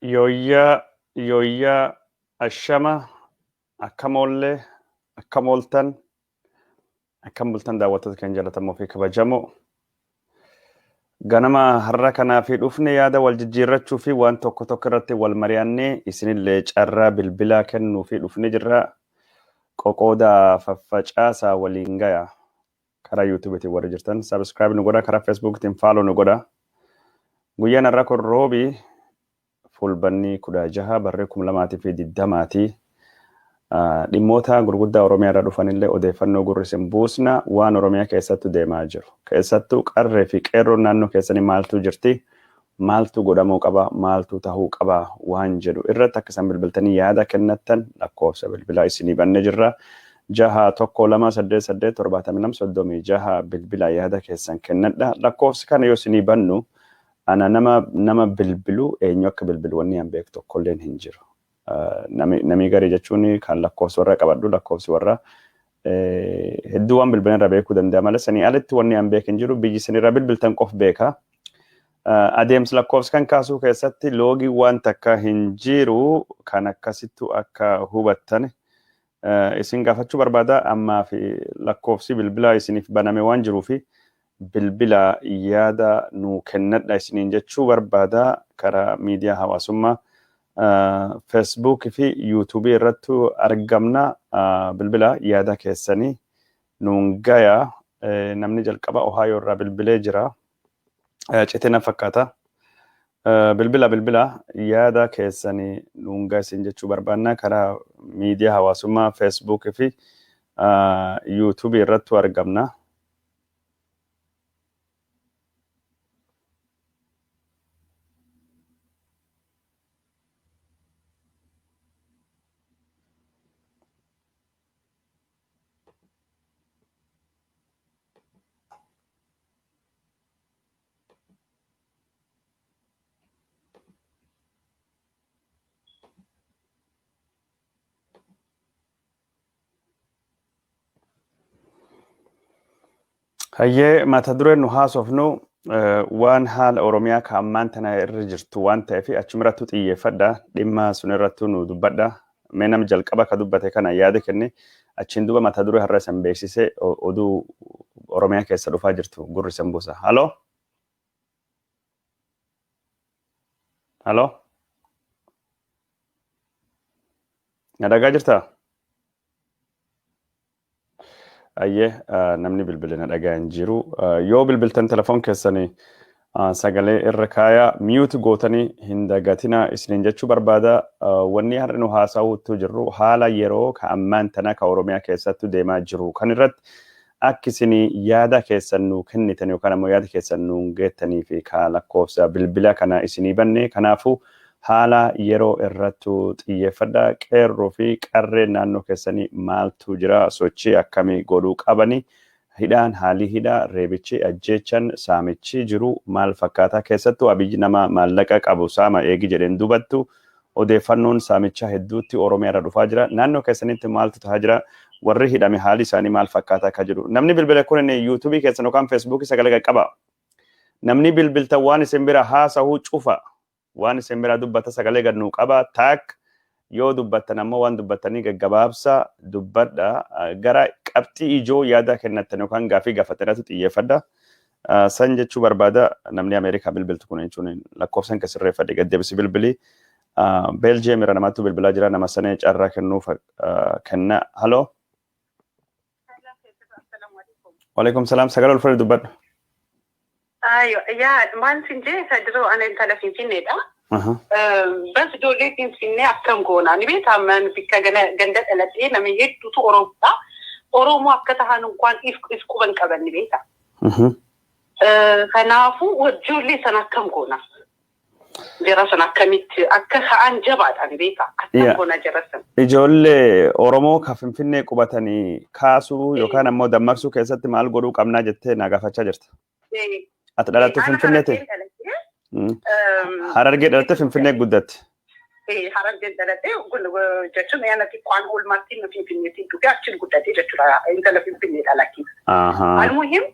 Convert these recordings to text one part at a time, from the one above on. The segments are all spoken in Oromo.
Yooyyaa yooyyaa, ashama, akkam oollee, akkam ooltan, akkam bultan daawwattoota keenya jaallatamoo fi kabajamoo. Ganama har'a kanaa fi dhufne yaada wal jijjiirrachuu fi waan tokko tokko irratti wal mari'annee isinillee carraa bilbilaa kennuu fi dhufne jirra. Qoqoodaa faffacaasaa waliin gaya. Karaa YouTubetiin warri jirtan subscribe nu godha, karaa Facebookitiin follow nu godha. Guyyaan har'a kun Roobii, Fulbanni 16, barree 2020ti. Dhimmoota gurguddaa Oromiyaa irra dhufanillee odeeffannoo gurri isin buusna, waan Oromiyaa keessattu deemaa jiru. Keessattuu qarree fi qeerroon naannoo keessanii maaltu jirti, maaltu godhamuu qaba, maaltu tahuu qaba waan jedhu irratti akka isaan bilbiltanii yaada kennattan lakkoofsa bilbilaa isinii banne jirra. 6 1 2 8 8 72 36 bilbila yaada keessan kennadha. Lakkoofsi kana yoo isinii bannu, ana nama bilbilu, eenyu akka bilbilu wanni an beeku tokkolleen hin jiru. Namni garii jechuun kan lakkoofsa warra qabadhu, lakkoofsi warra hedduu waan bilbilan irraa beekuu danda'a malee, sanii alitti wanni an beek hin jiru. Biyyi isin irraa bilbiltan qof beeka. Adeemsa lakkoofsa kan kaasuu keessatti loogii waan takka hin jiru, kan akkasittu akka hubattan isin gaafachuu barbaada. Ammaa fi lakkoofsi bilbilaa isiniif baname waan jiruufi bilbila yaada nuu kennadha isiniin jechuu barbaada. Karaa miidiyaa hawaasummaa Facebook fi YouTube irratti argamna. Bilbila yaada keessanii nuun gaya. Namni jalqaba Ohio irraa bilbilee jira. Cite na fakkaata. Bilbila, bilbila, yaada keessanii nuun gaya isin jechuu barbaanna. Karaa miidiyaa hawaasummaa Facebook fi YouTube irratti argamna. Hayyee, mata dureen nu haasofnu waan haala Oromiyaa ka ammaan tana irra jirtu waan ta'eef achumirrattu xiyyeeffadha. Dhimma sun irrattu nu dubbadha. Mee nama jalqaba ka dubbate kana yaada kenne, achiin duuba mata duree har'a isan beeksise, oduu Oromiyaa keessa dhufaa jirtu gurri isan buusa. Haloo? Haloo? Na dhagaa jirtaa? Ayyee, namni bilbile na dhagaa hin jiru. Yoo bilbiltan telefoon keessanii sagalee irra kaayaa, mute gootanii hin dagatina isiniin jechuu barbaada. Wanni har'a nu haasa'uutu jirru haala yeroo ka ammaan tana ka Oromiyaa keessattu deemaa jiru. Kan irratti akka isin yaada keessan nuu kennitan yookaan ammoo yaada keessan nuun geettanii fi ka lakkoofsa bilbila kana isinii banne. Kanaafuu haala yeroo irrattu xiyyeeffadha. Qeerroo fi qarreen naannoo keessanii maaltu jira? Sochii akkamii godhuu qabani? Hidhaan, haalii hidhaa, reebichi, ajjeechan, saamichi jiru maal fakkaata? Keessattuu Abiyyi nama maallaqa qabu saama eegi jedheen dubattu odeeffannoon saamichaa hedduutti Oromiyaa irra dhufaa jira. Naannoo keessanitti maaltu tahaa jira? Warri hidhame haalli isaanii maal fakkaata akka jedhu. Namni bilbile kun inni YouTubeii keessan yookaan Facebookii sagalee qaqqaba. Namni bilbiltan waan isin bira haasa'uu cufa. Waan isin bira dubbata sagalee gad nuu qaba. Taak yoo dubbattan ammoo waan dubbattanii gaggabaabsa dubbadha. Gara qabxii ijoo yaada kennattan yookaan gaafii gaafattanatu xiyyeeffadha. San jechuu barbaada. Namni Ameerikaa bilbiltu kun jechuun lakkoofsan kan sirreeffadhe gad deebisi bilbilii. Beeljiyeem irra namatu bilbilaa jira, nama sana carraa kennuuf kenna. Haloo. Waalaikum salaam, sagalee ol fudhadhu, dubbadhu. Ayo, yaa maal sin jee, isa diroo ana intala Finfinneedha. Bas ijoollee Finfinnee akkam goona? Ni beektaa, man bikka ganda dhaladhee namni hedduutu Oromoodha. Oromoo akka tahan inkwaan if quban qaban, ni beektaa. Kanaafuu ijoollee sana akkam goona? Jara sana akkamitti akka ka'an jabaadha, ni beektaa. Akkam goona jara sana? Ijoollee Oromoo ka Finfinnee qubatanii kaasuu yookaan ammoo dammaqsuu keessatti maal godhuu qabnaa jettee na gaafachaa jirta. Ati dhalattu Ana Finfinneeti? Harargeen dhaladhee. Harargee dhalatte, Finfinnee guddatte. Harargeen dhaladhee jechuun yana xiqqaan oolmaatti na Finfinneetti dhufe, achiin guddate jechuudha. Intala Finfinnee dhalatti. Almuhim,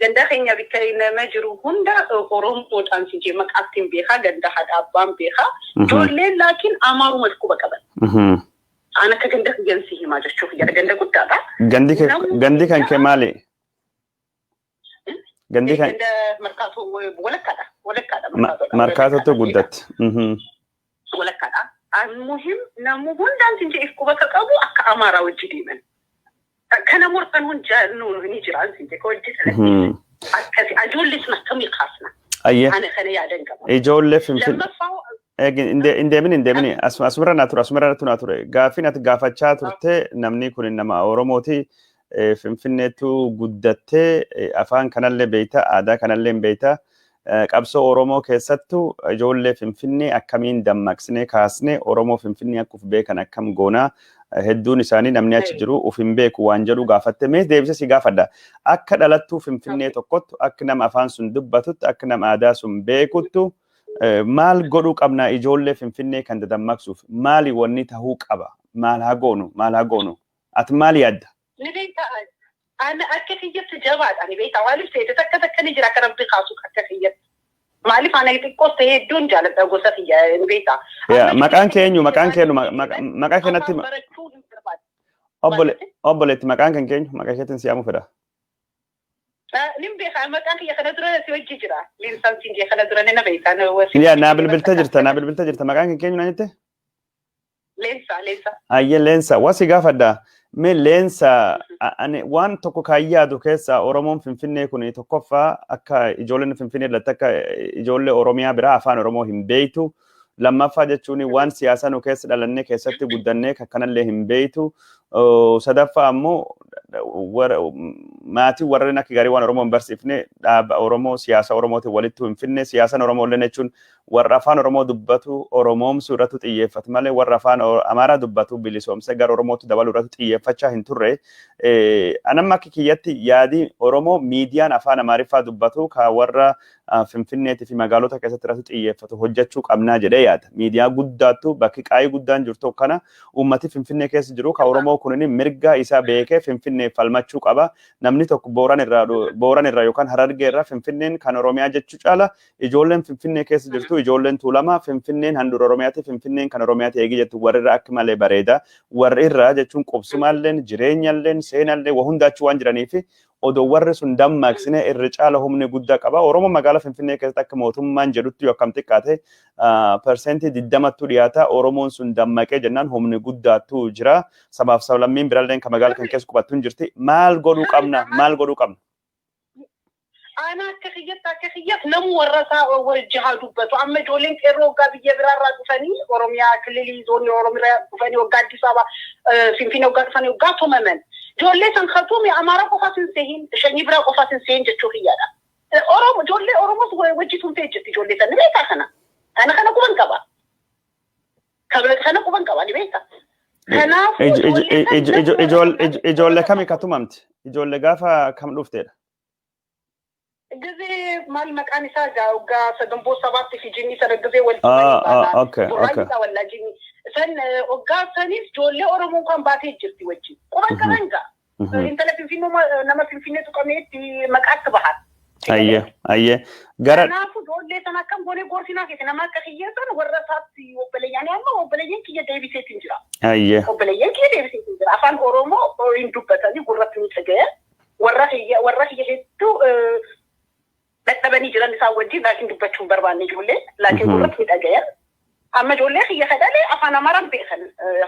Ganda keenya bikka nama jiru hunda Oromoodhaan si jee maqaattiin beekaa, ganda haadha abbaan beekaa. Ijoolleen laakiin Amaaruma quba qaban. An akka ganda kiyyan si himaa jechuuf jedha, ganda guddaadha. Gandi kan kee maali? Gandi kan ganda Markaatoo walakkaadha. Walakkaadha. Markaatootti guddatti. Walakkaadha. Muhim namu hundaan si jee quba ka qabu akka Amaaraa wajji deeman. Kana morkan hunda ni jira si jee hojii sanatti. Akkasi ijoollee sun akkamii kaasna? Ayyee. Ana kana yaadan qaba. Ijoollee Finfinnee. Lammaffaa Hin deemin, hin deemin, asumarra naa ture, asumarra naa ture. Gaaffiin ati gaafachaa turte, namni kun nama Oromooti. Finfinneetu guddattee, afaan kanallee beeyta, aadaa kanallee hin beeyta. Qabsoo Oromoo keessattuu ijoollee Finfinnee akkamiin dammaqsinee kaasnee Oromoo Finfinnee akka uf beekan akkam goonaa, hedduun isaanii namni achi jiru uf hin beeku waan jedhu gaafatte. Mee deebisee si gaafadha. Akka dhalattuu Finfinnee tokkottu, akka nama afaan sun dubbatutti, akka nama aadaa sun beekuttu, maal godhuu qabnaa ijoollee Finfinnee kan dadammaqsuuf? Maali wanni tahuu qaba? Maal haa goonu? Maal haa goonu? Ati maal yaadda? Ni beektaa, ana akka kiyyatti jabaadha, ni beektaa, maaliif ta'e takka takka ni jira akka Rabbi kaasu akka kiyyatti. Maaliif ana xiqqoos ta'e hedduun jaaladha gosa kiyya, ni beektaa. Maqaan kee eenyu? Maqaan kee eenyu? Maqaa keenatti Barachuu hin barbaadu. Obboleetti, maqaan kan keenyu, maqaa keetiin si'aamu fedha. Nin beekaa, maqaan kiyya kana dura si wajji jira. Leensaan siin jee kana dura ni na beektaa. Yaa, naa bilbiltee jirta, naa bilbiltee jirta. Maqaan kan keenyu naan jette? Leensaa, Leensaa. Ayyee Leensa, wasi gaafadha. Mee Leensa, ani waan tokko kan yaadu keessa Oromoon Finfinnee kun tokkoffaa akka ijoolleen Finfinnee irratti akka ijoollee Oromiyaa biraa afaan Oromoo hin beektu. Lammaffaa jechuun waan siyaasaa nu keessa dhalannee keessatti guddannee kanallee hin beektu. Sadaffaa ammoo maatii warreen akka garii waan Oromoo hin barsiifne, dhaaba Oromoo, siyaasa Oromootiin walitti hin finne. Siyaasaan Oromoo illee jechuun warra afaan Oromoo dubbatu Oromoomsuu irratti xiyyeeffatu malee warra afaan Amaaraa dubbatu bilisoomsee gara Oromootti dabaluu irratti xiyyeeffachaa hin turre. Anamma akka kiyyatti yaadi Oromoo miidiyaan afaan Amaariffaa dubbatu ka warra Finfinneetii fi magaalota keessatti irratti xiyyeeffatu hojjechuu qabnaa jedhee yaada. Miidiyaa guddaattu bakki qaayii guddaan jirtu kana uummati Finfinnee keessa jiru ka Oromoo kunin mirga isaa beekee Finfinnee falmachuu qaba. Namni tokko Booran irraa yookaan Harargee irraa Finfinneen kan Oromiyaa jechuu caala, ijoolleen Finfinnee keessa jirtu, ijoolleen Tuulamaa, Finfinneen handhuura Oromiyaati, Finfinneen kan Oromiyaati eegi jettu warri irraa akka malee bareeda. Warri irraa jechuun qubsumaalleen, jireenyalleen, seenallee waa hundaachi waan jiraniif odoo warri sun dammaqsine irri caala humni guddaa qaba. Oromoo magaalaa Finfinnee keessatti akka mootummaan jedhutti yoo akkam xiqqaate 20%ttu dhiyaata. Oromoon sun dammaqee jennaan humni guddaatu jira. Sabaaf sablammiin biraallee kan magaalaa kan keessa qubattu hin jirti. Maal godhuu qabna? Maal godhuu qabna? Ana akka kiyyatti namu warra isaa wajji haa dubbatu. Amma ijoolleen qeerroo waggaa biyya biraarraa dhufanii, Oromiyaa kililii zoonii Oromiyaa dhufanii, waggaa Addis Ababa Finfinnee waggaa dhufanii waggaa tumaman. Ijoollee san katume Amaaraa qofaas hin sehin, shanyii biraa qofaas hin sehin jechuu kiyyaadha. Oromoo, ijoollee Oromoos wajji tumtee jirti ijoollee san, ni beekaa kana. Ana kana quban qaba. Kana quban qaba, ni beekaa. Kanaafuu ijoollee kami ka tumamti? Ijoollee gaafa kam dhufteedha? Gizee maal maqaan isaa waggaa saganboo sabaatti fi jinni sana gizee walitti Okay. Wallaa jinni san waggaa sanis ijoollee Oromoon kan baatee jirti wajjin. Quban qaban gaa. Intala Finfinnee, nama Finfinnee tuqameetti maqaatti bahan. Ayyee gara Kanaafuu ijoollee sana akkam goonee gorsinaa keessa nama akka kiyyeessan warra isaatti obboleeyyan, amma obboleeyyan kiyya deebiseetiin jira. Obboleeyyan kiyya deebiseetiin jira. Afaan Oromoo hin dubbatanii gurratti ni dhagayan. Warra kiyya hedduu dadhabanii jiran isaan wajjin, laakiin dubbachuu hin barbaanne ijoollee, laakiin gurratti ni dhagayan. Amma ijoollee kiyya kadhalee afaan Amaaraan beekan,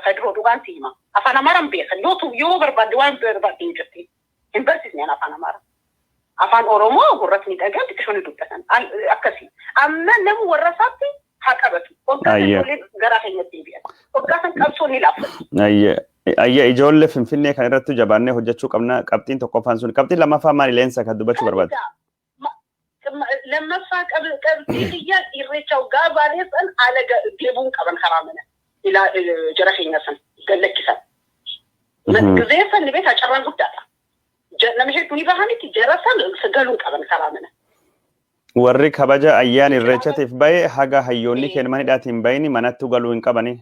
kaduroo dhugaan si hima. Afaan Amaaraan beekan yoo barbaadde waan barbaadde hin jirti. Hin barsiisne afaan Amaaraa. Afaan Oromoo gurratti ni dhagayan, xiqqishoo ni dubbatan. Akkasii. Amma namu warra isaatti haa qabatu. Waggaa san ijoolleen garaa keenyatti deebi'an. Waggaa san qabsoo ni laaffatu. Ayyee, ijoollee Finfinnee kan irratti jabaannee hojjechuu qabna. Qabxiin tokkoffaan sun. Qabxiin lammaffaa maali, Leensa, kan dubbachuu barbaadde? Lammaffaa qabxii kiyya, Irreecha waggaa baanee san haala deebuun qaban karaa mana. Ilaa jara keenya san gallakkisan. Gizee san ni beekaa, carraan guddaadha. Nama hedduu ni bahanitti jara san galuun qaban karaa mana. Warri kabaja ayyaana Irreechatiif bahe haga hayyoonni keenya mana hidhaatiin bahini manatti galuu hin qabani.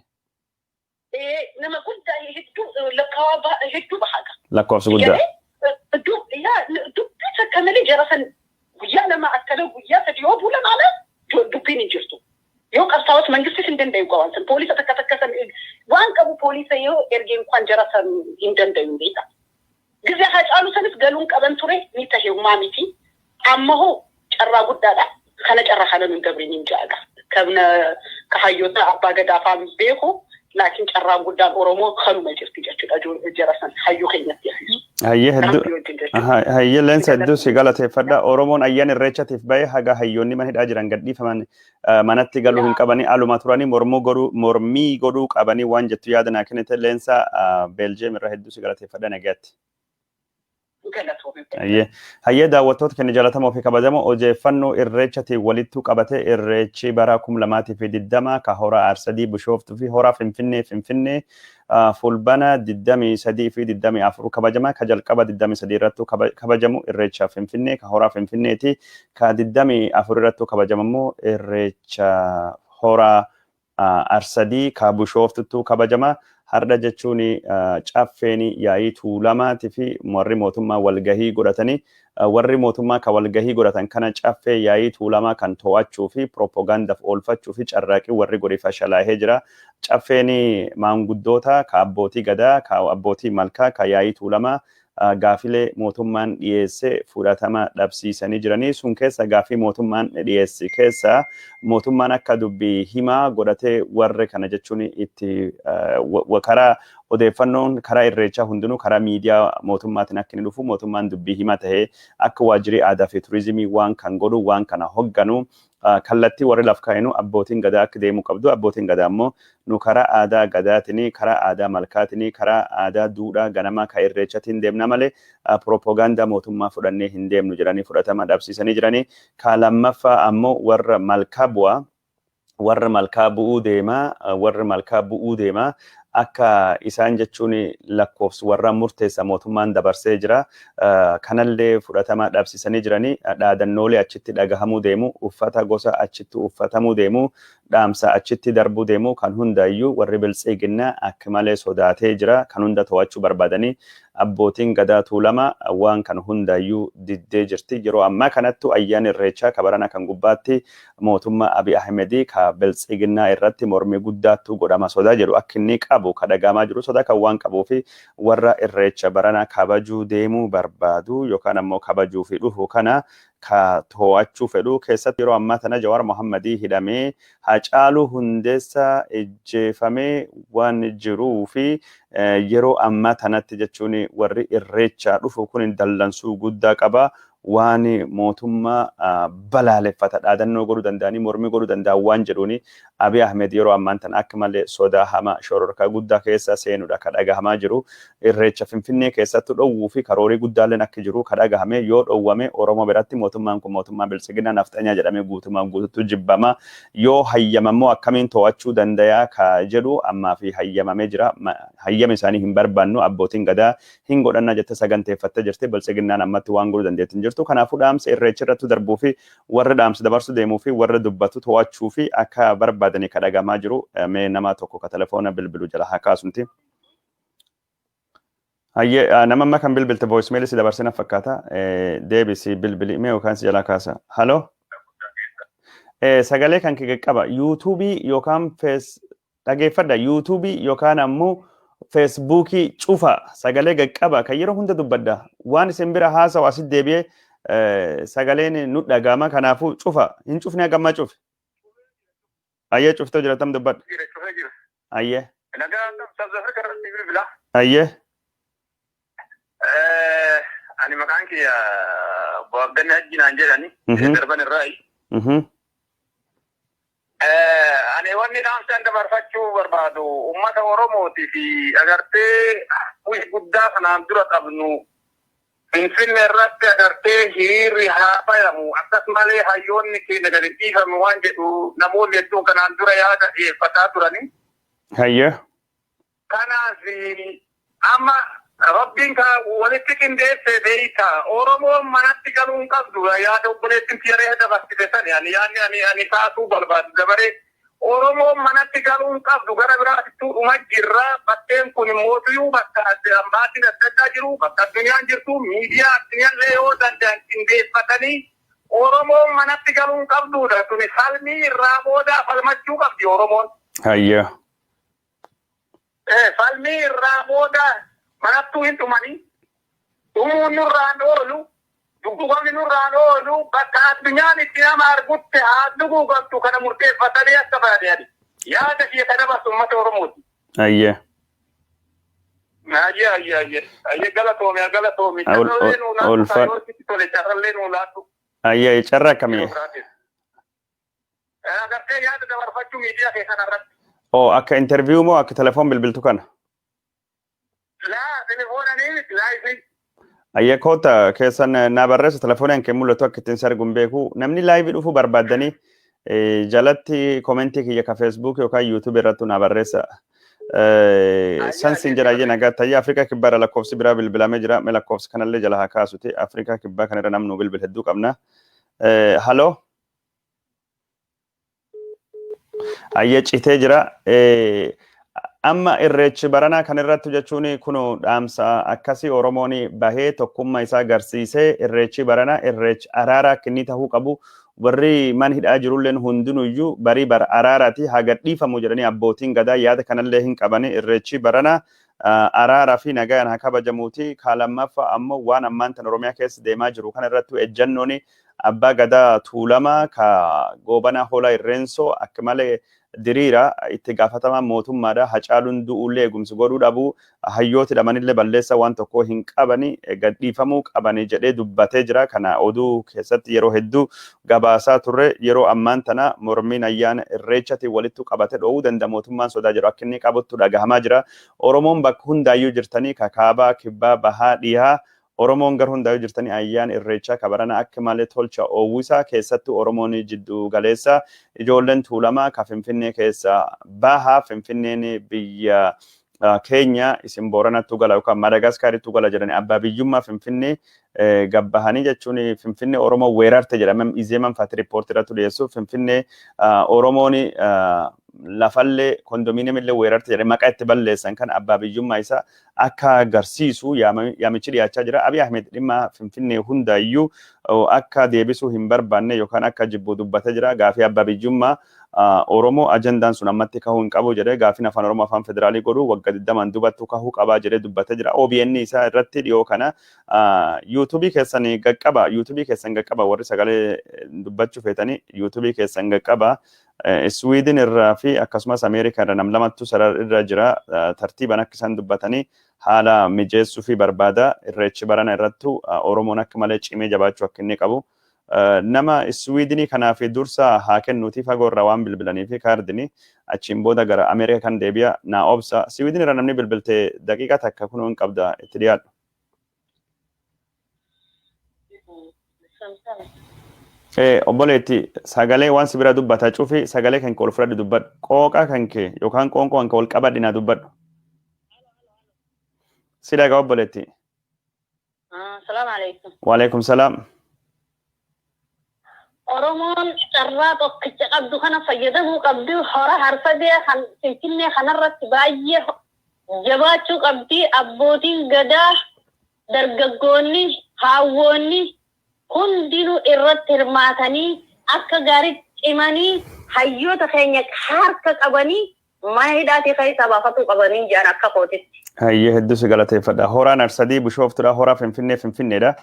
Nama guddaa hedduu, lakkaawaa hedduu bahaga. Lakkoofsa guddaa. Dubbitu Takka malee jara san guyyaa 2 akkana guyyaa 3 yoo bulan ala dubbiin hin jirtu. Yoo qabsaa'os mangistis hin dandayu waan san. Poolisa takka takka san waan qabu poolisa yoo ergee inkwaan jara san hin dandayu beeka. Gizee Haacaaluu sanis galuun qaban ture ni tahe humaa miti. Amma hoo carraa guddaadha. Kana carraa kana nun dabrin hin jaaga. Kabna ka hayyoota abbaa gadaa faan beeku laakiin carraan guddaan Oromoo kanuma jirti jechuudha jara san hayyuu keenyatti asiisu. Hayyee hedduu hayyee Leensa hedduu si galateeffadha. Oromoon ayyaana irreechatiif bahe haga hayyoonni mana hidhaa jiran gadhiifaman manatti galuu hin qabanii aluma turanii mormuu godhuu mormii godhuu qabanii waan jettu yaada naa kennite. Leensa Beeljeem irraa hedduu si galateeffadha, nagaatti. Hayyee hayyee daawwattoota keenya jaallatamoo fi kabajamoo, odeeffannoo irreechatiin walittuu qabate irreechi bara 2020 ka hora Aarsadii Bishooftuu fi hora Finfinnee Fulbana 23 fi 24 kabajama. Ka jalqaba 23 irrattuu kabajamu irreecha Finfinnee ka hora Finfinneeti. Ka 24 irrattuu kabajamu immoo irreecha hora Arsadii ka Bishooftutu kabajama. Har'a jechuun caffeen yaa'ii Tuulamaatii fi warri mootummaa walgahii godhatanii, warri mootummaa ka walgahii godhatan kana caffee yaa'ii Tuulamaa kan to'achuu fi piroopagaandaaf oolfachuu fi carraaqii warri godhe fashalaahee jira. Caffeen maanguddoota ka abbootii gadaa, ka abbootii malkaa, ka yaa'ii Tuulamaa gaafilee mootummaan dhiyeesse fudhatama dhabsiisanii jiranii. Sun keessa gaafii mootummaan dhiyeesse keessa mootummaan akka dubbii himaa godhatee warri kana jechuun itti karaa odeeffannoon karaa irreechaa hundinuu karaa miidiyaa mootummaatiin akka inni dhufu mootummaan dubbii himaa tahee akka waajjirii aadaa fi turizimii waan kan godhu waan kana hogganu kallattii warri laf kaa'inu abbootiin gadaa akka deemuu qabdu. Abbootiin gadaa immoo nu karaa aadaa gadaatiin, karaa aadaa malkaatiin, karaa aadaa duudhaa ganamaa ka irreechatiin deemna malee piroopagaandaa mootummaa fudhannee hin deemnu jedhanii fudhatama dhabsiisanii jiranii. Ka lammaffaa ammoo warra malkaa bu'aa, warra malkaa bu'uu deemaa, warra malkaa bu'uu deemaa akka isaan jechuun lakkoofsi warra murteessa mootummaan dabarsee jira. Kanallee fudhatama dhabsiisanii jiranii. Dhaadannoolee achitti dhagahamuu deemu, uffata gosa achitti uffatamuu deemu, dhaamsa achitti darbuu deemu kan hundayyuu warri biltsiginnaa akka malee sodaatee jira. Kan hunda to'achuu barbaadanii abbootiin gadaa Tuulama waan kan hundayyuu diddee jirti. Yeroo ammaa kanattu ayyaana irreechaa kabarana kan gubbaatti mootummaa Abiy Ahmedii ka biltsiginnaa irratti mormii guddaattu godhama sodaa jedhu akka inni qabu ka dhagahamaa jiru. Sodaa kan waan qabuu fi warra irreecha barana kabajuu deemuu barbaadu yookaan ammoo kabajuu fi dhufu kana ka to'achuu fedhu keessatti yeroo ammaa tana Jawaar Mohammadii hidhamee, Hacaaluu Hundeessaa ejjeefamee waan jiruu fi yeroo ammaa tanatti jechuun warri irreechaa dhufu kun dallansuu guddaa qaba. Waan mootummaa balaaleffata dhaadannoo godhuu danda'anii mormii godhuu danda'an waan jedhuuni Abiy Ahmed yeroo ammaan tana akka malee sodaa hamaa shororkaa guddaa keessa seenuudha ka dhagahamaa jiru. Irreecha Finfinnee keessatti dhowwuu fi karoorii guddaalleen akka jiru ka dhagahame. Yoo dhowwame Oromoo biratti mootummaan kun mootummaa biltsiginaa nafxanyaa jedhamee guutumaan guututti jibbama. Yoo hayyamammoo akkamiin to'achuu danda'a ka jedhu ammaa fi hayyamamee jira. Hayyama isaanii hin barbaannu, abbootiin gadaa hin godhannaa jette saganteeffattee jirti. Biltsiginnaan ammatti waan godhuu dandeetti hin jirtu. Kanaafuu dhaamsa irreecha irratti darbuu fi warra dhaamsa dabarsuu deemuu fi warra dubbatu to'achuu fi akka barbaadanii ka dhagahamaa jiru. Mee nama tokko ka telefoona bilbilu jala haa kaasunti. Hayyee, nama amma kan bilbilte voicemail si dabarsina fakkaata. Deebisi bilbili mee yookaan si jalaa kaasa. Haloo. Sagalee kan kee qaba. Yuutuubii yookaan fees dhageeffadha. Yuutuubii yookaan ammoo Feesbuukii cufa, sagalee qaqqaba kan yeroo hunda dubbadha. Waan isin bira haasa'u asitti deebi'ee sagaleen nu dhaga'ama, kanaafuu cufa. Hin cufne hagammaa cufe. Ayyee, cuftee jiratam, dubbadha. Ayyee. Ayyee. Ani maqaan kiyya Obbo Abdanni Hajji naan jedhani. Darban irraayi. Ani wanni dhaamsaan dabarfachuu barbaadu uummata Oromootii fi agartee hawwii guddaa kanaan dura qabnu Finfinnee irratti agartee hiriirri haa bayamu, akkasumallee hayyoonni keenya gadi dhiifamu waan jedhu namoonni hedduun kanaan dura yaada dhiyeeffataa turani. Hayyee. Kanaaf amma Rabbiin ka walitti qindeesse beeyta. Oromoon manatti galuu hin qabdu. Yaada obboleettiin tiyaree dabarsite sani. Ani yaadni ani kaasuu barbaadu dabaree. Oromoon manatti galuun qabdu gara biraatittuu dhuma jirra. Bakkeen kun immootuyyuu bakka ambaatiin adda addaa jiru, bakka addunyaan jirtu, miidiyaa addunyaallee yoo danda'an qindeeffatanii Oromoon manatti galuun qabduudha. Tuni falmii irraa booda falmachuu qabdi Oromoon. Hayya. Falmii irraa booda manattuu hin dhumanii. Dhumuun nurraan oolu. Dugugamni nurraan oolu bakka addunyaan itti nama argutti haa dugugamtu kana murteeffatanii akka baadeani. Yaada kiyya kana dabarsu uummata Oromooti. Hayya. Ayyee ayyee ayyee ayyee galatoomi galatoomi. Carrallee nuu laatu yoo sitti tole carrallee nuu laatu. Ayyee, carraa akkamii? Agartee yaada dabarfachuu miidiyaa kee kanarratti. Oo, akka interview moo akka telefoon bilbiltu kana? Laa, telefoonanii live. Ayyee, koota keessan naa barreessa, telefoonii kee mul'atu akka ittiin si arguun beeku. Namni live dhufuu barbaaddanii jalatti comment kiyya ka Facebook yookaan YouTube irratti naa barreessa. San siin jedha, ayyee, nagaa tayyee. Afrikaa Kibbaa irra lakkoofsi biraa bilbilamee jira. Mee lakkoofsi kanallee jala haa kaasuti. Afrikaa Kibbaa kanarra namnu bilbil hedduu qabna. Haloo. Ayyee, citee jira. Amma irreechi baranaa kan irratti jechuun kun dhaamsa akkasii Oromoon bahee tokkummaa isaa agarsiisee irreechi baranaa irreechi araaraa akka inni tahuu qabu, warri man hidhaa jirulleen hundinuyyuu barii bara araaraati haa gadhiifamu jedhanii abbootiin gadaa yaada kanallee hin qabani. Irreechi baranaa araaraa fi nagaan haa kabajamuuti. Kaa lammaffaa ammoo waan ammaan tan Oromiyaa keessa deemaa jiru kana irratti ejjannoon abbaa gadaa Tuulamaa ka Goobanaa Hoolaa Irreensoo akka malee diriira. Itti gaafatamaa mootummaadha. Hacaaluun du'uullee eegumsi godhuu dhabu, hayyooti dhamanillee balleessa waan tokko hin qabani, gadhiifamuu qabani jedhee dubbatee jira. Kana oduu keessatti yeroo hedduu gabaasaa turre. Yeroo ammaan tana mormiin ayyaana irreechaatiin walitti qabate dhoowuu danda'a mootummaan sodaa jedhu akka inni qabuttu dhagahamaa jira. Oromoon bakka hundaayyuu jirtanii, kakaabaa, kibbaa, bahaa, dhihaa, Oromoon gar hundaayyuu jirtanii ayyaana irreechaa kabarana akka malee tolcha oowwisaa. Keessattuu Oromoon jiddu galeessa, ijoolleen Tuulamaa ka Finfinnee keessa bahaa, Finfinneen biyya keenya, isin Booranattu gala yookaan Madagaskarittu gala jedhanii abbaa biyyummaa Finfinnee gabbahanii jechuun Finfinnee Oromoo weerarte jedhame. Izeeman faati riippoortii irratti dhiyeessu Finfinnee Oromoon lafallee kondominiyeemillee weerarte jedhee maqaa itti balleessan kan abbaa biyyummaa isaa akka agarsiisu yaamichi dhiyaachaa jira. Abiy Ahmed dhimma Finfinnee hundaayyuu akka deebisuu hin barbaanne yookaan akka jibbu dubbatee jira. Gaafii abbaa biyyummaa Oromoo ajandaan sun ammatti kahuu hin qabu jedhee, gaafiin afaan Oromoo afaan federaalii godhu waggaa 20n dubattu kahuu qabaa jedhee dubbatee jira. OBN isaa irratti dhiyoo kana YouTube keessan qaqqaba, YouTube keessan qaqqaba, warri sagalee dubbachuu feetanii YouTube keessan qaqqaba. Sweden irraa fi akkasumas Ameerikaa irra nam lamattu sarara irra jira. Tartiiban akka isaan dubbatanii haala mijeessuu fi barbaada. Irreechi barana irrattu Oromoon akka malee cimee jabaachuu akka inni qabu. Nama Swedinii kanaaf dursa haa kennuuti, fagoo irraa waan bilbilanii fi kaardini achiin booda gara Ameerikaa kan deebi'a naa obsa. Sweden irra namni bilbilte daqiiqaa takka kunoo hin qabda, itti dhiyaadhu. Obboleetti, sagalee waan si bira dubbata cufi, sagalee kan kee ol fudhadhu dubbadhu. Qooqa kan kee yookaan qoonqoo kan kee ol qabadhi naa dubbadhu. Si dhagaa, obboleetti. Salaam alaikum. Waalaikum salaam. Oromoon carraa tokkicha qabdu kana fayyadamuu qabdi. Hora Harsadee kan Finfinnee kanarratti baay'ee jabaachuu qabdi. Abbootiin gadaa, dargaggoonni, haawwoonni hundinuu irratti hirmaatanii akka gaariitti cimanii hayyoota keenya harka qabanii mana hidhaatii keessaa baafatuu qabanii jedhan akka kootitti. Hayyee, hedduu si galateeffadha. Horaan Arsadii Bishooftuudha. Horaa Finfinnee Finfinneedha.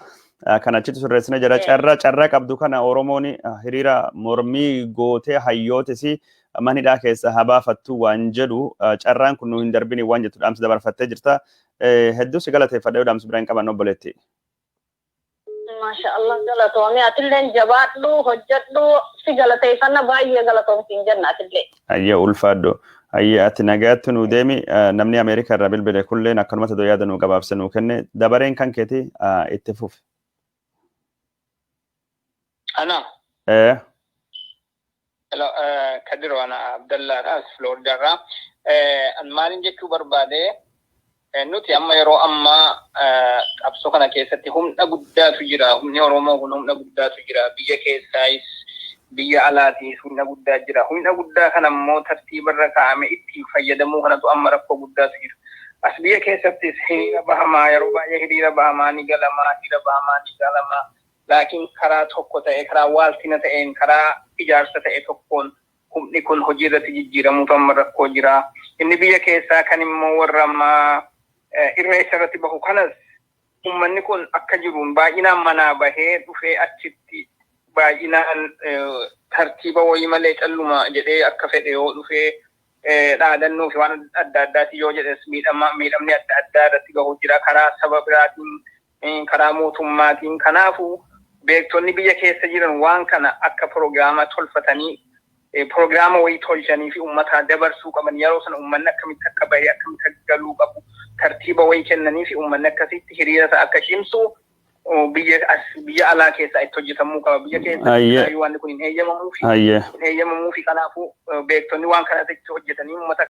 Kan achitti sirreessine jira. Carraa qabdu kana Oromoon hiriira mormii gootee hayyootis mana hidhaa keessa haa baafattu waan jedhu, carraan kun nu hin darbini waan jettu dhaamsa dabarfattee jirta. Hedduu si galateeffadha, yoo dhaamsa biraa hin qaban, obboleetti. Maasha Allah, galatoomii. Atilleen jabaadhu, hojjedhu, si galateeffanna, baay'ee galatoomsiin jenna atillee. Hayyee, ulfaadhu. Hayyee, ati nagaatti nu deemi. Namni Ameerikaa irraa bilbile kulleen akkanumatti odoo yaada nu gabaabse nu kenne. Dabareen kan keeti, itti fufi. Ana. Hello, Kadir, ana Abdallaadha, as Floridaarraa. An maalin jechuu barbaade, nuti amma yeroo ammaa qabsoo kana keessatti humna guddaatu jira. Humni Oromoo kun humna guddaatu jira. Biyya keessaayis Biyya alaatiis humna guddaa jira. Humna guddaa kana immoo tartiibarra kaa'ame ittiin fayyadamuu kanatu amma rakkoo guddaatu jira. As biyya keessattis hiriira bahamaa, yeroo baay'ee hiriira bahamaa ni galamaa, hiriira bahamaa ni galamaa. Laakiin karaa tokko ta'e, karaa waaltina ta'een, karaa ijaarsa ta'e tokkoon humni kun hojii irratti jijjiiramuutu amma rakkoo jira. Inni biyya keessaa kan immoo warra ammaa irreecha irratti bahu kanas, uummanni kun akka jiruun baay'inaan manaa bahee dhufee achitti baay'inaan tartiiba wayii malee calluma jedhee akka fedhe yoo dhufee dhaadannoo fi waan adda addaatiin yoo jedhes, miidhamni adda addaa irratti gahu jira karaa saba biraatiin, karaa mootummaatiin. Kanaafuu beektonni biyya keessa jiran waan kana akka pirogiraama tolfatanii, pirogiraama wayii tolchanii fi uummataa dabarsuu qaban. Yeroo sana uummanni akkamitti akka bahee, akkamitti akka galuu qabu tartiiba wayii kennanii fi uummanni akkasitti hiriira isaa akka cimsu biyya as biyya alaa keessaa itti hojjetamuu qaba. Biyya keessa waan kun hin eeyyamamuufi. Hin eeyyamamuufi. Kanaafuu beektonni waan kanatti hojjetanii uummata